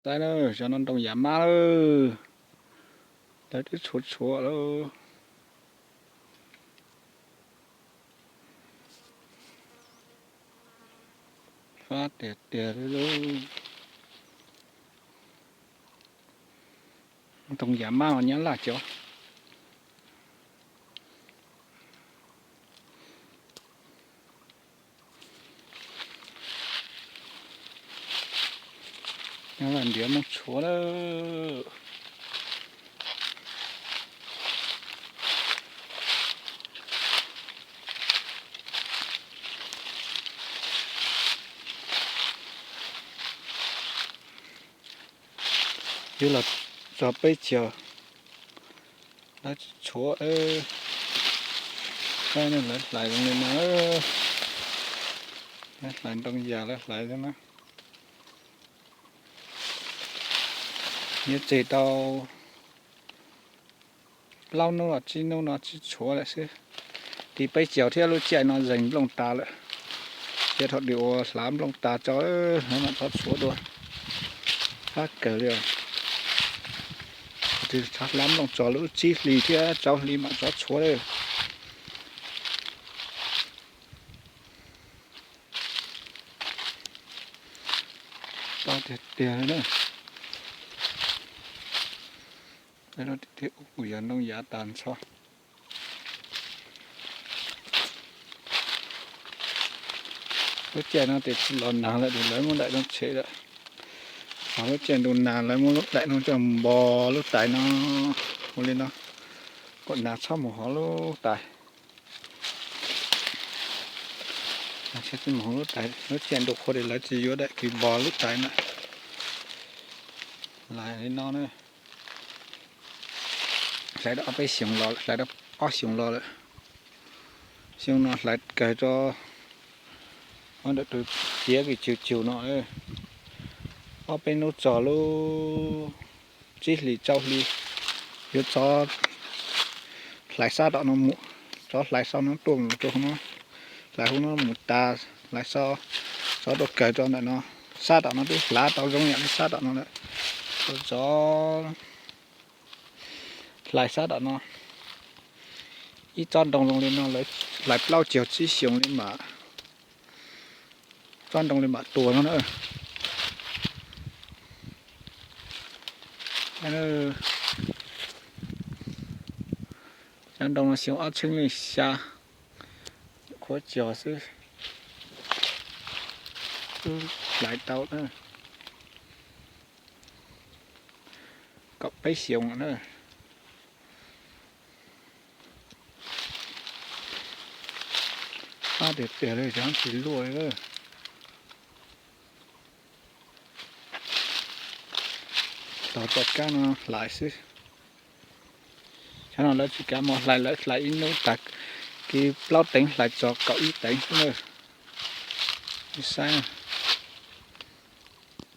Saib na, cov no ntoo yav mab lawm, lawv twb tshuav tshuav lawm. Fab tiag tiag li lauj. Ntoo yav mab los nyab laj cov. Nyab laj ntiav muab tshuav lawm. Twb los txog peb caug, lawv tsis tshuav. Saib lawv hlais zoo li no, lawv hlais ntoo yas lawv hlais xwb na. Yuav tseg tau plaub hnub los tsib hnub no tsis tshuav lawm xwb. Tiv peb caug thiab lub caij no zeeg nplooj tas lawm. Ces thaum twg uas hlav nplooj tas tso, mam rov tshuav dua. Fab kawg li os. Thaum twg hlav nplooj tso lub tsib hlis thiab rau hli mam rov tshuav lawm. Fab tiag tiag li na. Ub, kuv yog ntoo yav tag nrho. Lub caij no tes tsis los nag lawm, lawv muab daim no tshem lawm. Ho lub caij ntuj nag lawv muab lub daim no coj npog lub tais no ua li no, kom nag txhob mus hauv lub tais. Lub caij ntuj qhua tes lawv tsis yuav daim kws npog lub tais na. Lais li no na. Hlais tau ob peb xyoos los, hlais tau ob xyoos los lawm. Xyoo no hlais kawg rau ob ntawm tus tiav kws cug cug no. Ob peb hnub txog lub tsib hlis rau hli, yuav tso hlais sab tom no mus, tso hlais sab no tuaj mus rau hauv no, hlais hauv no mus tas, hlais sab, tso rau kawg rau ntawm no. Sab tom no twb hlav tau zoo yam li sab tom no lawm. Tso hlais sab tom no. Ib tsob ntoo zoo li no lawv hlais plaub caug tsib xyoos li mas tsob ntoo li mam tuag no na. Cov ntoo no xyoo ob txhiab leej xya, qhuav cog xwb, twb hlais tau na. Kaum peb xyoos na. Fab tiag tiag li, cov tsis luaj li. Tos cov kab no hlais xwb. Cov no lawv tsis kav mus hlais, lawv hlais ib hnub tag kis plaub teev hlais txog kaum ib teev xwb na. Saib,